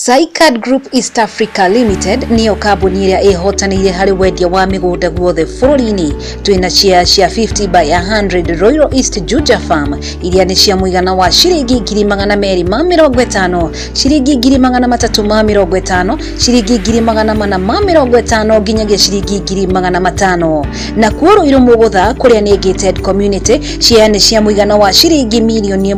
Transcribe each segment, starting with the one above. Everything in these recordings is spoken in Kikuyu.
Sycard Group East Africa Limited nĩyo kambuni ĩrĩa ĩhotanĩire harĩ wendia wa mĩgũnda guothe bũrũri-inĩ. Twĩna share cia 50 by 100 Royal East Juja Farm iria nĩ cia mũigana wa ciringi 250,000, ciringi 350,000, ciringi 450,000 nginyagia ciringi 500,000. Nakuo Ruiru Mũgũtha kũrĩa nĩ gated community, share nĩ cia mũigana wa ciringi 1.5 mirioni.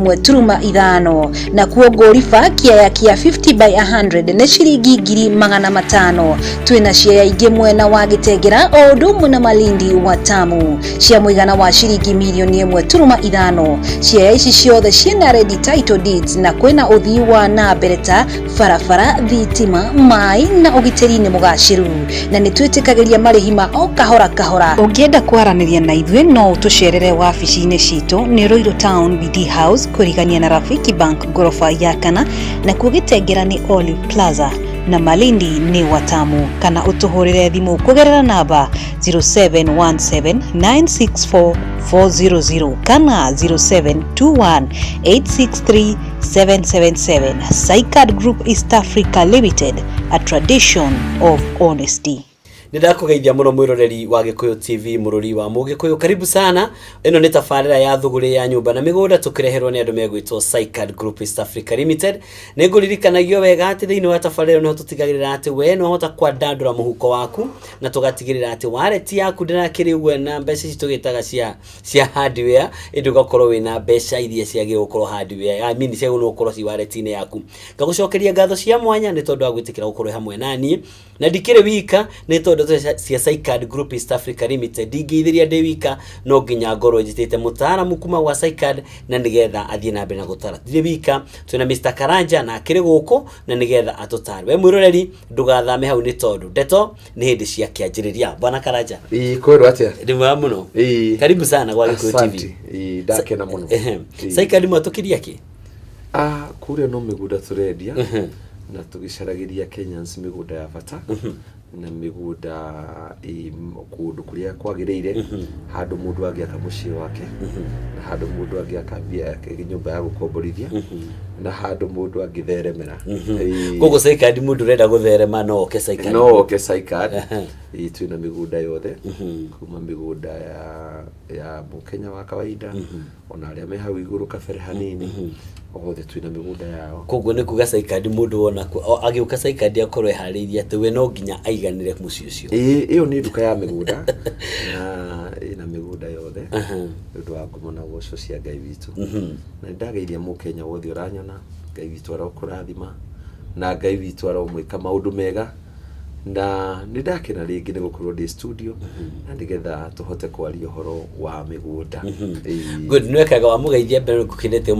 Nakuo Ngũriba kĩaya kĩa 50 by 100 nĩ ciringi 500,000. Twĩna ciaya ingĩ mwena wa Gĩtengera o ũndũ ũmwe na Malindi Watamu cia mũigana wa ciringi 1.5 mirioni. Ciaya ici ciothe ciĩna ready title deeds na kwĩna ũthii wa na mbere ta barabara, thitima, maĩ na ũgitĩri nĩ mũgacĩru, na nĩ twĩtĩkagĩria marĩhi ma o kahora kahora. Ũngĩenda kwaranĩria na ithuĩ, no ũtũcerere wabici-inĩ citũ nĩ Ruiru Town, BD House, kũrigania na Rafiki Bank, ngoroba ya kana. Nakuo Gĩtengera nĩ Olive Plaza na Malindi nĩ Watamu, kana ũtũhũrĩre thimũ kũgerera namba 0717 964 400 kana 0721 863 777. Sycard Group East Africa Limited, a tradition of honesty. Nĩ ndakũgeithia mũno, mwĩroreri wa Gĩkũyũ TV, mũrũri wa Mũgĩkũyũ, karibu sana. Ĩno nĩ tabarĩra ya thũgũrĩ ya nyũmba na mĩgũnda, tũkĩreherwo nĩ andũ megwĩtwo Sycard Group East Africa Limited. Nĩ ngũririkanagio wega atĩ thĩinĩ wa tabarĩra ĩno nĩho tũtigagĩrĩra atĩ we nĩ wahota kwandandũra mũhuko waku, na tũgatigĩrĩra atĩ wallet yaku ndĩrakĩrĩ ũguo na mbeca ici tũgĩtaga cia hardware, ĩndĩ ũgakorwo wĩna mbeca iria ciagĩrĩirwo gũkorwo hardware, I mean, ciagĩrĩirwo gũkorwo ci wallet-inĩ yaku. Ngagũcokeria ngatho cia mwanya nĩ tondũ wa gwĩtĩkĩra gũkorwo hamwe na niĩ, na ndikĩrĩ wika nĩ tondũ cia Sycard Group East Africa Limited ndingĩithĩria ndĩ wika, no nginya ngorwo njĩtĩte mũtaaramu kuma gwa Sycard na nĩgetha athiĩ na mbere na gũtara. Ndirĩ wika, twĩna Mr Karanja na akĩrĩ gũkũ na nĩgetha atũtare. We mwĩroreri, ndũgathame hau nĩ tondũ ndeto nĩ hĩndĩ cia kĩanjĩrĩria. Bwana Karanja. Ĩĩ, kwĩrwo atĩa? Ndĩ mwega mũno. Karibu sana gwa Gĩkũyũ TV. Asante. Ĩĩ, ndakena mũno. Sycard mwatũkĩria kĩ? Ah, kũrĩa no mĩgũnda tũrendia na tũgĩcaragĩria Kenyans mĩgũnda ya bata na mĩgũnda ĩ kũndũ kũrĩa kwagĩrĩire, handũ mũndũ angĩaka mũciĩ wake, na handũ mũndũ angĩaka mbia yake, nyũmba ya gũkomborithia, na handũ mũndũ angĩtheremera. Koguo Sycard, mũndũ ũrenda gũtherema no oke Sycard? No oke Sycard. Ĩĩ, twĩna mĩgũnda yothe, kuma mĩgũnda ya mũkenya wa kawaida ona arĩa me hau igũrũ kabere hanini, othe twĩna mĩgũnda yao. Koguo nĩ kuga Sycard, mũndũ wona agĩũka Sycard akorwo eharĩirie atĩ we no nginya aiganĩre mũciĩ ũcio. Ĩĩ, ĩyo nĩ nduka ya mĩgũnda na ĩna mĩgũnda yothe nĩ ũndũ wa ngumo na ũgoco cia Ngai witũ. Na nĩ ndageithia mũkenya wothe ũranyona. Ngai witũ arokũrathima na Ngai witũ aromwĩka maũndũ mega, na nĩ ndakena rĩngĩ nĩ gũkorwo ndĩ studio na nĩgetha tũhote kwaria ũhoro wa mĩgũnda. Good, nĩ wekaga wamũgeithia mbere, ngũkĩndete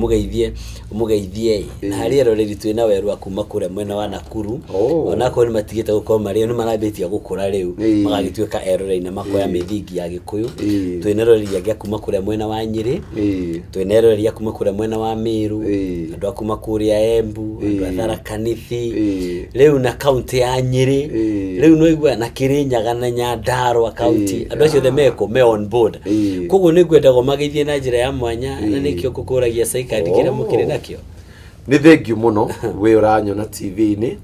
ũmũgeithie na harĩ eroreri twĩna werũ a kuma kũrĩa mwena wa Nakuru. Onakorwo nĩ matigĩte gũkorwo marĩ, nĩ marambĩtie gũkũra rĩu, magagĩtuĩka eroreri na makoya mĩthingi ya Gĩkũyũ. Twĩna eroreri angĩ a kuma kũrĩa mwena wa Nyĩrĩ, twĩna eroreri a kuma kũrĩa mwena wa Meru, andũ a kuma kũrĩa Embu, andũ a Tharaka Nithi, rĩu na kaunti ya Nyĩrĩ, rĩu no igua na Kĩrĩnyaga na Nyandarua kaunti. Andũ acio othe meko me on board. Koguo nĩ ngwendaga ũmageithie na njĩra ya mwanya, na nĩkĩo ngũkũragia Sycard kĩrĩa mũkĩrĩ nakĩo. Nĩ thengiũ mũno we ũranyona TV-inĩ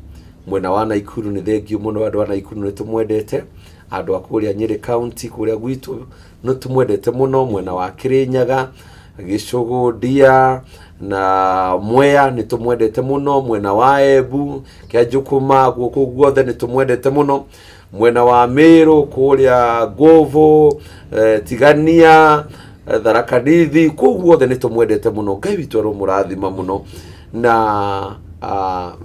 mwena wa Naikuru, nĩ thengiũ mũno. Andũ a Naikuru nĩ tũmwendete, andũ a kũrĩa Nyĩrĩ county, kũrĩa gwitũ nĩ tũmwendete mũno, mwena wa Kĩrĩnyaga, Gĩcũgũ, Ndia na Mwea nĩ tũmwendete mũno, mwena wa Embu, Kĩanjũkũma, gũkũ guothe nĩ tũmwendete mũno, mwena wa Meru kũrĩa Ngovo, Tigania, Tharaka Nithi, kũu guothe nĩ tũmwendete mũno. Ngai witũ aromũrathima mũno, na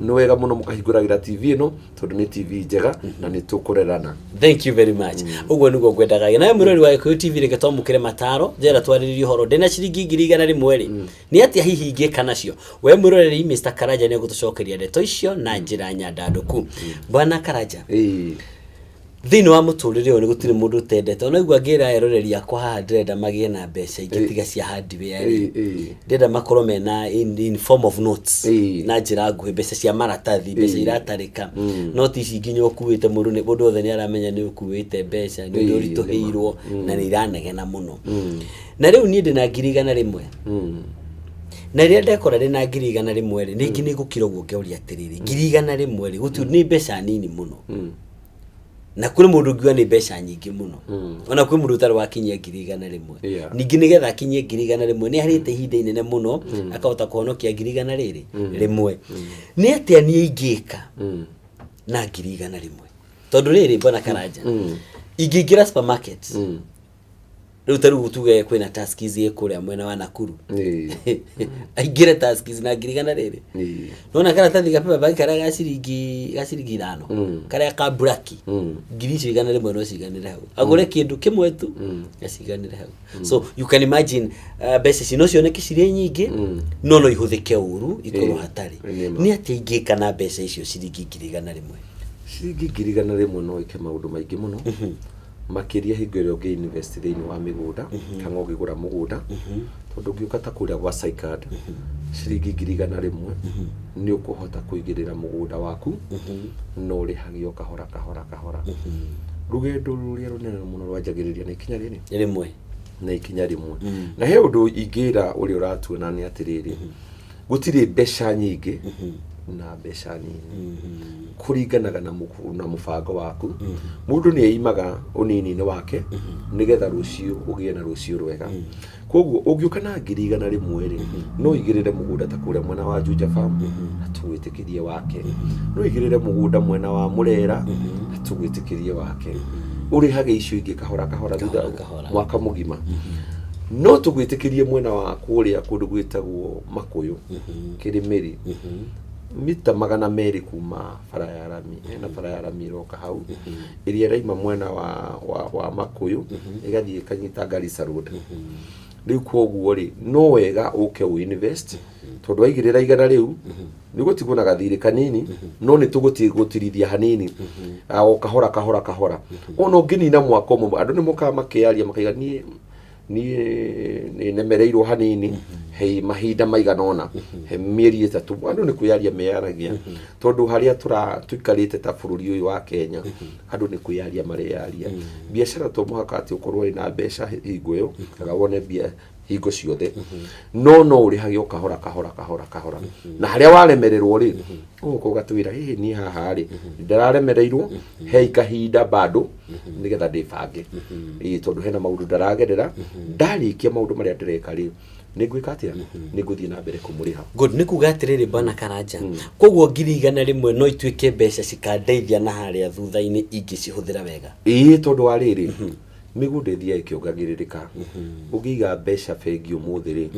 nĩ wega mũno mũkahingũragĩra TV ĩno tondũ nĩ TV njega na nĩ tũkũrerana. Thank you very much. Ũguo nĩguo ngwendaga. Nawe mwĩrori wa Gĩkũyũ TV, reke twamũkĩre mataro njera twarĩrĩrie ũhoro. Ndĩna ciringi 100,000 rĩ, nĩ atĩa hihi ingĩka nacio? We mwĩroreri, Mr Karanja nĩ egũtũcokeria ndeto icio na njĩra nyandandũku. Bwana Karanja, thĩinĩ wa mũtũrĩre ũyũ nĩ gũtirĩ mũndũ ũtendete, ona igua ngĩra eroreri akwa haha, ndĩrenda magĩe na mbeca ingĩ tiga cia hardware rĩ, ndĩrenda makorwo mena in form of notes, na njĩra nguhĩ, mbeca cia maratathi, mbeca iratarĩka, no ti ici nginya ũkuĩte. Mũndũ wothe nĩ aramenya nĩ ũkuĩte mbeca, nĩ ũndũ ũritũhĩirwo na nĩ iranegena mũno. Na rĩu niĩ ndĩna 100,000. Na rĩrĩa ndekora ndĩna 100,000 rĩ, rĩngĩ nĩ ngũkira ũguo ngeũria atĩrĩrĩ, 100,000 rĩ, gũtirĩ, nĩ mbeca nini mũno. Na kũrĩ mũndũ ũngiuga nĩ mbeca nyingĩ mũno. Ona kwĩ mũndũ ũtarĩ wakinyia 100,000. Ningĩ nĩgetha akinyie 100,000 nĩ arĩte ihinda inene mũno akahota kũhonokia ngiri igana rĩrĩ rĩmwe. Nĩ atĩa niĩ ingĩka na 100,000? Tondũ rĩrĩ, bwana Karanja, ingĩingĩra supermarket rĩu, ta rĩu tuge kwĩna Tuskys ĩ kũrĩa mwena wa Nakuru, aingĩre Tuskys na 100,000 rĩrĩ, nona karatathi ga paper bag karĩa ga ciringi 5, karĩa ka buraki, ngiri icio 100 no ciganĩre hau, agũre kĩndũ kĩmwe tu gaciganĩre hau. So you can imagine, mbeca ici no cioneke cirĩ nyingĩ, no ihũthĩke ũru, ikorwo hatarĩ. Nĩ ma. Nĩ atĩa ingĩka na mbeca icio ciringi 100,000? Ciringi 100,000 no ĩke maũndũ maingĩ mũno, makĩria hingo ĩrĩa ũngĩ invest thĩinĩ wa mĩgũnda kana ũngĩgũra mũgũnda, tondũ ũngĩũka ta kũrĩa gwa Sycard, ciringi 100,000 nĩ ũkũhota kũigĩrĩra mũgũnda waku na ũrĩhage o kahora kahora kahora. Rũgendo rũrĩa rũnene mũno rwanjagĩrĩria na ikinya rĩrĩ rĩmwe. Na ikinya rĩmwe. Na he ũndũ ingĩra ũrĩa ũratuona nĩ atĩrĩrĩ, gũtirĩ mbeca nyingĩ na mbeca nini, kũringanaga na mũbango waku. Mũndũ nĩ eimaga ũnini-inĩ wake nĩgetha rũciũ ũgĩe na rũciũ rwega. Koguo ũngĩũka na 100,000 rĩ, no ũigĩrĩre mũgũnda ta kũrĩa mwena wa Juja Farm na tũgwĩtĩkĩrie wake, no ũigĩrĩre mũgũnda mwena wa Mũrera na tũgwĩtĩkĩrie wake, ũrĩhage icio ingĩ kahora kahora thutha Kahora, kahora. mwaka mũgima. No tũgwĩtĩkĩrie mwena wa kũrĩa kũndũ gwĩtagwo Makũyũ, Kĩrĩmĩri, mita 200 kuma bara ya rami. Hena bara ya rami ĩroka hau ĩrĩa ĩraima mwena wa Makũyũ ĩgathiĩ ĩkanyita Garissa Road. Rĩu koguo rĩ, no wega ũke ũ invest, tondũ waigĩrĩra igana rĩu nĩ ũgũtigwo na gathirĩ kanini, no nĩ tũgũtirithia hanini. O kahora kahora kahora, ona ũngĩnina mwaka ũmwe, andũ nĩ mokaga makĩaria makaiga, niĩ nĩ nemereirwo hanini, he mahinda maigana ũna, he mĩeri 3. Andũ nĩ kwĩyaria meyaragia, tondũ harĩa tũra tũikarĩte ta bũrũri ũyũ wa Kenya, andũ nĩ kwĩyaria mareyaria. Biacara to mũhaka atĩ ũkorwo wĩna mbeca hingo ĩyo kana wone mbia hingo ciothe, no ũrĩhage o kahora kahora kahora kahora. Na harĩa waremererwo rĩ, ũgoka ũgatwĩra, hihi niĩ haha rĩ ndĩraremereirwo, hei kahinda bado nĩgetha ndĩbange. Ĩĩ, tondũ hena maũndũ ndaragerera, ndarĩkia maũndũ marĩa ndĩreka rĩ, nĩ ngwĩka atĩa, nĩ ngũthiĩ na mbere kũmũrĩha. Good. Nĩ kuga atĩrĩrĩ, bwana Karanja, koguo 100,000 no ituĩke mbeca cikandeithia na harĩa thutha-inĩ ingĩcihũthĩra wega? Ĩĩ, tondũ wa rĩrĩ, mĩgũnda ĩthiaga ĩkĩongagĩrĩrĩka. Ũngĩiga mbeca bengi ũmũthĩ rĩ,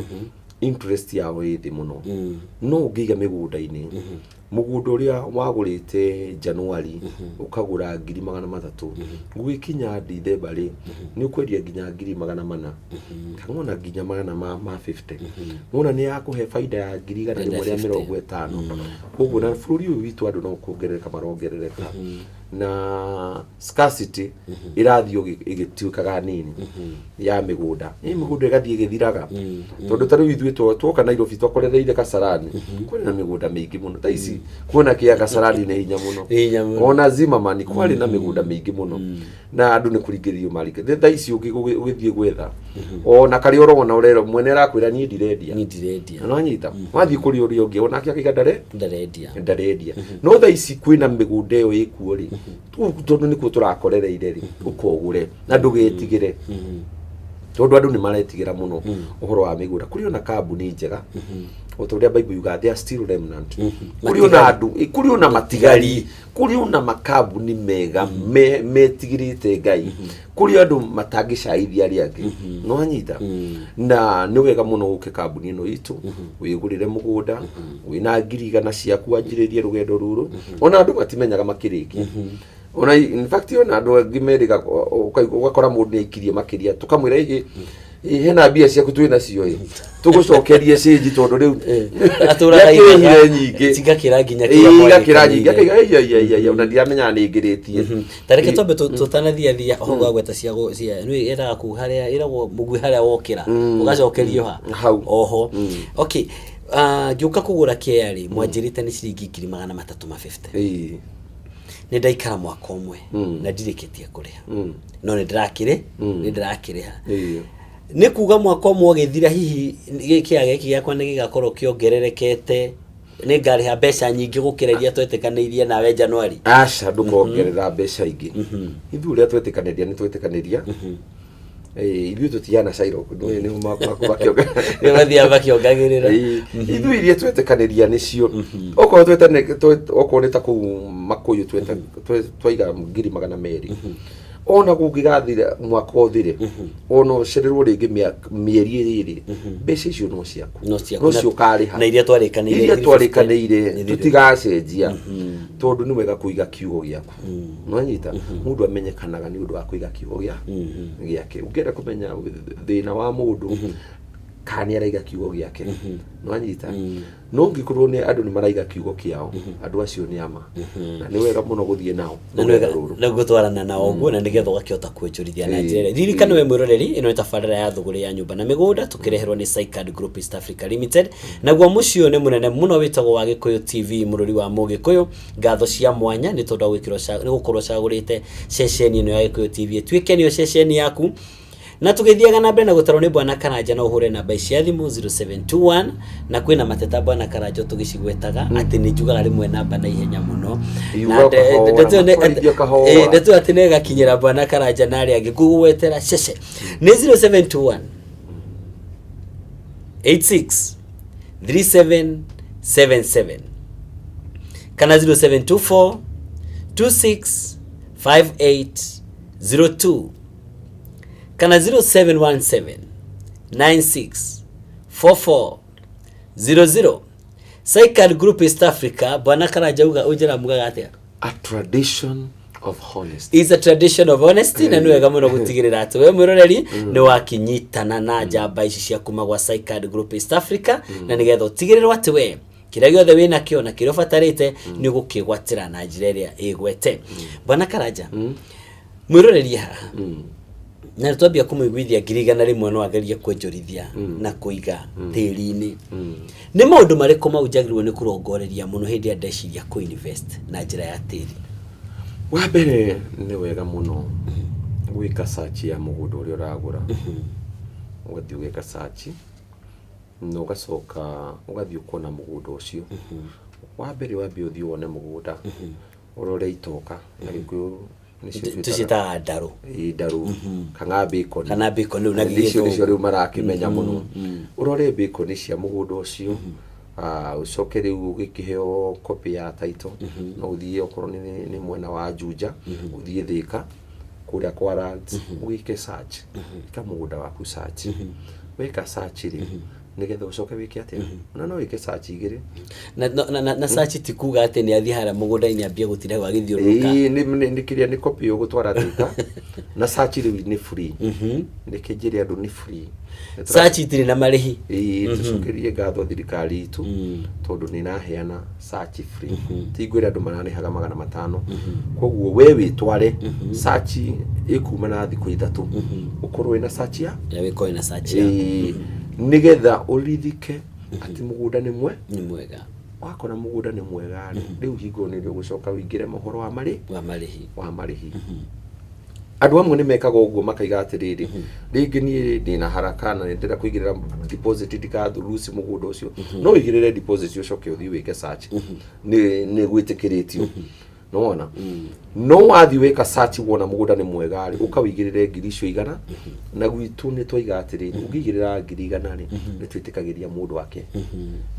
interest yao ĩ thĩ mũno, no ũngĩiga mĩgũnda-inĩ, mũgũnda ũrĩa wagũrĩte Januari ũkagũra 300,000, gũgĩkinya Dithemba rĩ, nĩ ũkwendia nginya 400,000 kana ona nginya magana ma 50. Wona nĩ yakũhe baida ya ngiri igana rĩmwe rĩa 50. 50. Koguo na bũrũri ũyũ witũ andũ no kuongerereka marongerereka, na scarcity ĩrathiĩ ĩgĩtuĩkaga nini ya mĩgũnda. Ĩ mĩgũnda ĩgathiĩ ĩgĩthiraga, tondũ ta rĩu ithuĩ twoka Nairobi twakorereire Kasarani, kwĩna mĩgũnda mĩingĩ mũno. Thaa ici kuona kĩa Kasarani nĩ hinya mũno. Nĩ hinya mũno. Ona Zimmerman kwarĩ na mĩgũnda mĩingĩ mũno na andũ nĩ kũringĩrĩrio maringĩ. Thaa ici ũgĩthiĩ gwetha ona karĩa ũrona ũrerwo mwene arakwĩra, "Niĩ ndirendia." Niĩ ndirendia. Na nĩwanyita wathiĩ kũrĩ ũrĩa ũngĩ, onake akaiga ndare Ndarendia. Ndarendia. No thaa ici kwĩna mĩgũnda ĩyo ĩkuo rĩ, tondũ nĩkuo tũrakorereire rĩ, ũkogũre na ndũgetigĩre, tondũ andũ nĩ maretigĩra mũno ũhoro wa mĩgũnda. Kũrĩ ona kambuni njega, o ta ũrĩa Bible yugaga, there are still remnant. Kũrĩ ona andũ, kũrĩ ona matigari, kũrĩ ona makambuni mega metigĩrĩte Ngai, kũrĩ andũ matangĩcaithia arĩa angĩ. No anyita na nĩ wega mũno ũke kambuni ĩno itũ wĩgũrĩre mũgũnda wĩna 100,000 ciaku, wanjĩrĩrie rũgendo rũrũ. Ona andũ matimenyaga makĩrĩkia. Ona in fact ona andũ angĩ merĩga, ũgakora mũndũ nĩ aikirie makĩria, tũkamwĩra, ĩhĩ ĩ, hena mbia ciaku twĩ nacio ĩ, tũgũcokerie cĩnji, tondũ rĩu Atũraga nĩakĩrĩhire aigaga, nyingĩ. Cigakĩra nginya Ĩ, kĩrĩa igakĩra nyingĩ. mwarĩkanĩire. Akaiga, "Ai, ai, ai, ai, ona ndiramenyaga nĩ ngĩrĩtie." Ta reke twambe tũtanathiathia ũhoro wa gweta cia cia nĩ ĩraga kuu harĩa ĩragwo mũgui harĩa wokĩra ũgacokerio ha Hau. Oho, okay. Ngĩũka kũgũra kĩa rĩ, mwanjĩrĩte nĩ ciringi 350,000. Nĩ ndaikara mwaka ũmwe na ndirĩkĩtie kũrĩha, no nĩ ndĩrakĩrĩ, nĩ ndĩrakĩrĩha. Nĩ kuga mwaka ũmwe ũgĩthira, hihi kĩaya gĩkĩ gĩakwa nĩ gĩgakorwo kĩongererekete, nĩ ngarĩha mbeca nyingĩ gũkĩra iria twetĩkanĩirie nawe Januari? Aca, ndũkongerera mbeca ingĩ. Ithuĩ ũrĩa twetĩkanĩria nĩ twetĩkanĩria. Ithuĩ tũtihana Shylock, nĩ nĩ makĩongerera. Nĩ mathiaga makĩongagĩrĩra. Ithuĩ iria twetĩkanĩria nĩcio, okorwo okorwo nĩ ta kũu Makũyũ, twaiga 200,000, ona kũngĩgathira mwaka ũthire, ona ũcererwo rĩngĩ mĩeri ĩrĩ, mbeca icio no ciaku. No ciaku. No cio ũkarĩha. Na iria twarĩkanĩire. Iria 350. Twarĩkanĩire. Nĩ Tũtigacenjia, tondũ nĩ wega kũiga kiugo gĩaku. Nwanyita, mũndũ amenyekanaga nĩ ũndũ wa kũiga kiugo gĩake. Ũngĩenda kũmenya thĩna wa mũndũ, kana nĩ araiga kiugo gĩake, nwanyita, no ũngĩkorwo nĩ andũ nĩ maraiga kiugo kĩao, andũ acio nĩ ama, na nĩ wega mũno gũthiĩ nao Na nĩ wega rũgendo rũrũ. Na gũtwarana nao ũguo, na nĩgetha ũgakĩhota kwonjorithia na njĩra ĩrĩa. Ririkana we mwĩroreri, ĩno nĩ tabarĩra ya Thũgũrĩ ya Nyũmba na Mĩgũnda, tũkĩreherwo nĩ Sycard Group East Africa Limited. Naguo mũciĩ ũyũ nĩ mũnene mũno wĩtagwo wa Gĩkũyũ TV, mũrũri wa Mũgĩkũyũ. Ngatho cia mwanya nĩ tondũ wa gwĩkĩrwo nĩ gũkorwo ũcagũrĩte ceceni ĩno ya Gĩkũyũ TV ĩtuĩke nĩyo ceceni yaku. Na tũgĩthiaga na mbere na gũtarwo nĩ Bwana Karanja, no ũhũre namba ici cia thimũ 0721, na kwĩna mateta Bwana Karanja tũgĩcigwetaga atĩ nĩ njugaga rĩmwe namba na ihenya mũno. Yuga Na kahora, ndeto ĩyo matwarithia kahora. Ndeto ĩyo atĩ nĩ ĩgakinyĩra Bwana Karanja na arĩa angĩ. Ngũgwetera cece nĩ 0721 86 3777 kana 0724 26 5802 kana 0717 96 44 00. Sycard Group East Africa, Bwana Karanja uga unjira mugaga atia? A tradition of honesty. Is a tradition of honesty. Na nĩ wega mũno gũtigĩrĩra atĩ we mwĩroreri nĩ wakinyitana na njamba ici cia kuma gwa Sycard Group East Africa, na nĩgetha ũtigĩrĩrwo atĩ we kĩrĩa gĩothe wĩ nakĩo na kĩrĩa ũbatarĩte nĩ ũgũkĩgwatĩra na njĩra ĩrĩa ĩgwete. Bwana Karanja, mwĩroreri haha na nĩ twambia kũmũiguithia 100,000 no agerie kwonjorithia na kũiga tĩri-inĩ. Nĩ maũndũ marĩkũ mau njagĩrĩirwo nĩ kũrongoreria mũno hĩndĩ ĩrĩa ndeciria kũ-invest na njĩra ya tĩri? Wa mbere, nĩ wega mũno gwĩka search ya mũgũnda ũrĩa ũragũra. Ũgathiĩ ũgeka search na ũgacoka ũgathiĩ ũkona mũgũnda ũcio. Wa mbere, wambe ũthiĩ wone mũgũnda, ũrore itoka na Gĩkũyũ nĩcio twĩtaga- Tũciĩtaga ndarũ. Ĩ, ndarũ kana bacon. Kana bacon rĩu na Nĩcio gĩthũngũ. Nĩcio rĩu marakĩmenya mũno. Ũrore bacon cia mũgũnda ũcio. Ũcoke rĩu ũgĩkĩheo copy ya title, no ũthiĩ okorwo nĩ mwena wa Juja, ũthiĩ Thĩka kũrĩa kwa lands, ũgĩke search. Ĩka mũgũnda waku search. Weka search rĩ, nĩgetha ũcoke wĩke atĩa? Ona no wĩke search igĩrĩ. Na search ti kuga atĩ nĩ athiĩ harĩa mũgũnda-inĩ ambie gũtinda hau agĩthiũrũrũka. Ĩĩ, nĩ kĩrĩa nĩ copy ũgũtwara Thĩka, na search rĩu nĩ free. Reke njĩre andũ nĩ free. Search itirĩ na marĩhi. Ĩĩ, tũcokerie ngatho thirikari itũ tondũ nĩ ĩraheana search free. Ti ngwĩra andũ mararĩhaga 500. Koguo we wĩtware, search ĩkuma na thikũ 3 ũkorwo wĩna search ya Ya wĩkorwo na search yaku. Ĩĩ, nĩgetha ũrithike atĩ mũgũnda nĩ mwe Nĩ mwega. Wakora mũgũnda nĩ mwega rĩ, rĩu hingo nĩrĩo ũgũcoka ũingĩre mohoro wa marĩ wa marĩhi. Wa marĩhi. Andũ amwe nĩ mekaga ũguo, makaiga atĩrĩrĩ, rĩngĩ niĩ ndĩna haraka na nĩ ndĩrenda kũigĩrĩra deposit ndikaruci mũgũnda ũcio. No ũigĩrĩre deposit, ũcoke ũthiĩ wĩke search, nĩ gwĩtĩkĩrĩtio, nĩwona. No wathiĩ weka search, wona mũgũnda nĩ mwega rĩ, ũkawĩigĩrĩre ngiri icio igana. Na gwitũ nĩ twaiga atĩrĩrĩ, ũngĩigĩrĩra 100,000 rĩ, nĩ twĩtĩkagĩria mũndũ wake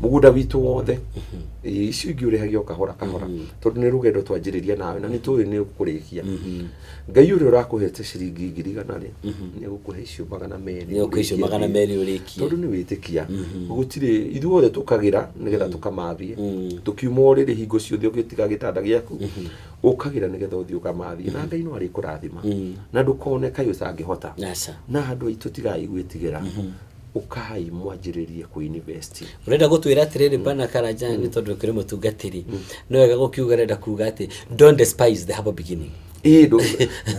mũgũnda witũ wothe. Ĩĩ, icio ingĩ ũrĩhagia o kahora kahora, tondũ nĩ rũgendo twanjĩrĩria nawe na nĩ tũĩ nĩ ũkũrĩkia. Ngai ũrĩa ũrakũhete ciringi 100,000 rĩ, nĩ egũkũhe icio 200. Nĩ egũkũhe icio 200 ũrĩkie. Tondũ nĩ wĩtĩkia gũtirĩ, ithuothe tũkagĩra nĩgetha tũkamathie. Tũkiuma ũrĩrĩ hingo ciothe, ũgĩtiga gĩtanda gĩaku, ũkagĩra nĩgetha ũthiĩ ũkamathie, na Ngai no arĩkũrathima na ndũkone kaĩ ũtangĩhota. Aca. Na andũ aitũ, tigai gwĩtigĩra, ũkai mwanjĩrĩrie kũ-invest. Ũrenda gũtwĩra atĩrĩrĩ, Bwana Karanja, nĩ tondũ kũrĩ mũtungatĩri, no wega gũkiuga, ũrenda kuga atĩ don't despise the humble beginning. Ĩĩ,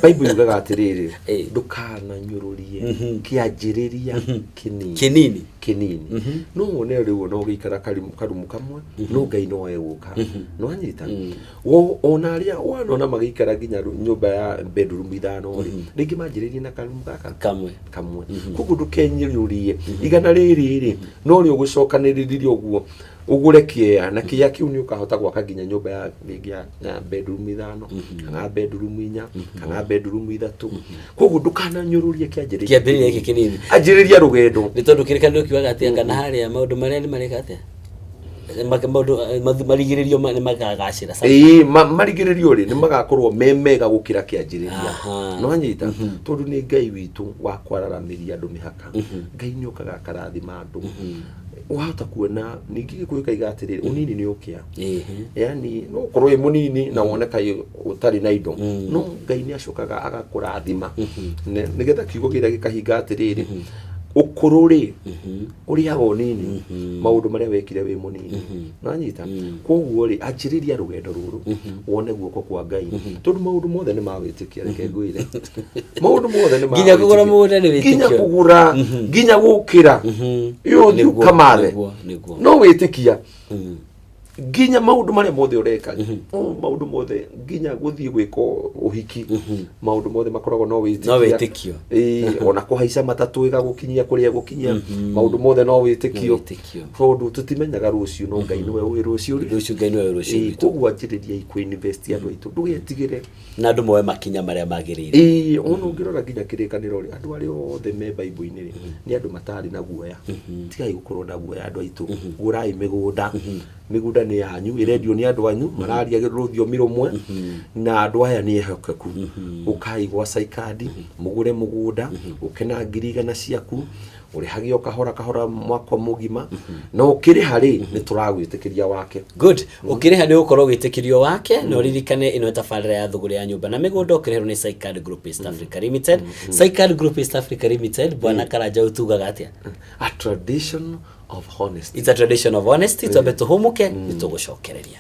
Bible yugaga atĩrĩrĩ, Ĩĩ. ndũkananyũrũrie kĩanjĩrĩria kĩnini. Kĩnini. Kĩnini no wone rĩu ona ũgĩikara karumu kamwe, no Ngai no egũka nĩwanyita. Ona arĩa wanona magĩikara nginya nyũmba ya bedroom 5 rĩ, rĩngĩ manjĩrĩirie na karumu gaka kamwe. Kamwe. Koguo ndũkenyũrũrie igana rĩrĩ rĩ, no rĩ ũgũcokanĩrĩrie ũguo ũgũre kĩea, na kĩea kĩu nĩ ũkahota gwaka nginya nyũmba ya rĩngĩ ya bedroom 5 kana bedroom 4 kana bedroom 3. Koguo ndũkananyũrũrie kĩanjĩrĩria. Kĩambĩrĩria gĩkĩ kĩnini. Anjĩrĩria rũgendo. Nĩ tondũ kĩrĩkanĩro kiugaga atĩa, kana harĩa maũndũ marĩa nĩ mareka atĩa, maũndũ marigĩrĩrio nĩ makagacĩra. Ĩĩ, marigĩrĩrio rĩ, nĩ magakorwo me mega gũkĩra kĩanjĩrĩria. Nĩwanyita? Tondũ nĩ Ngai witũ wa kwararamĩria andũ mĩhaka. Ngai nĩ okaga akarathima andũ. Wahota kuona ningĩ Gĩkũyũ kaiga atĩrĩrĩ, ũnini nĩ ũkĩa. Yani no ũkorwo wĩ mũnini na wone kaĩ ũtarĩ na indo, no Ngai nĩ acokaga agakũrathima. Nĩgetha kiugo kĩrĩa gĩkahinga atĩrĩrĩ, ũkũrũ rĩ ũrĩaga ũnini maũndũ marĩa wekire wĩ mũnini. Nanyita? Koguo rĩ, anjĩrĩria rũgendo rũrũ wone guoko kwa Ngai, tondũ maũndũ mothe nĩ ma wĩtĩkia. Reke ngwĩre, maũndũ mothe nĩ ma Nginya kũgũra wĩtĩkio. Mũgũnda nĩ Nginya wĩtĩkio. Kũgũra, nginya gũkĩra ĩyo ũthiĩ ũkamathe. Nĩguo, nĩguo. No wĩtĩkia nginya maũndũ marĩa mothe ũreka, maũndũ mothe, nginya gũthiĩ gwĩka ũhiki, maũndũ mothe makoragwo no wĩtĩkia. No wĩtĩkio. Ĩĩ, ona kũhaica matatũ ĩgagũkinyia kũrĩa ĩgũkinyia, maũndũ mothe no wĩtĩkio. No wĩtĩkio. Tondũ tũtimenyaga rũciũ, no Ngai nĩwe ũĩ rũciũ rĩ. Rũciũ Ngai nĩwe rũciũ Ĩĩ, rwitũ. Koguo anjĩrĩriai kũ-invest, andũ aitũ, ndũgetigĩre. Na andũ moe makinya marĩa magĩrĩire. Ĩĩ, ona ũngĩrora nginya kĩrĩkanĩro rĩ, andũ arĩa othe me Bible-inĩ rĩ, nĩ andũ matarĩ na guoya. Tigai gũkorwo na guoya, andũ aitũ. Gũrai mĩgũnda. Mĩgũnda nĩ yanyu, ĩrendio nĩ andũ anyu mararia rũthiomi rũmwe, na andũ aya nĩ ehokeku. Ũkai gwa Saikadi mũgũre mũgũnda, ũke na 100,000 ciaku, ũrĩhage o kahora kahora mwaka mũgima, na ũkĩrĩha rĩ, nĩ tũragwĩtĩkĩria wake. Good. Ũkĩrĩha nĩ ũgũkorwo wĩtĩkĩrio wake. Na ũririkane ĩno tabarĩra ya thũgũrĩ ya nyũmba na mĩgũnda ũkĩrĩherwo nĩ Saicad Group East Africa Limited. Saicad Group East Africa Limited, bwana Karanja, ũtugaga atĩa? A tradition of honesty. It's a tradition of honesty. Twambe tũhũmũke, nĩ tũgũcokereria.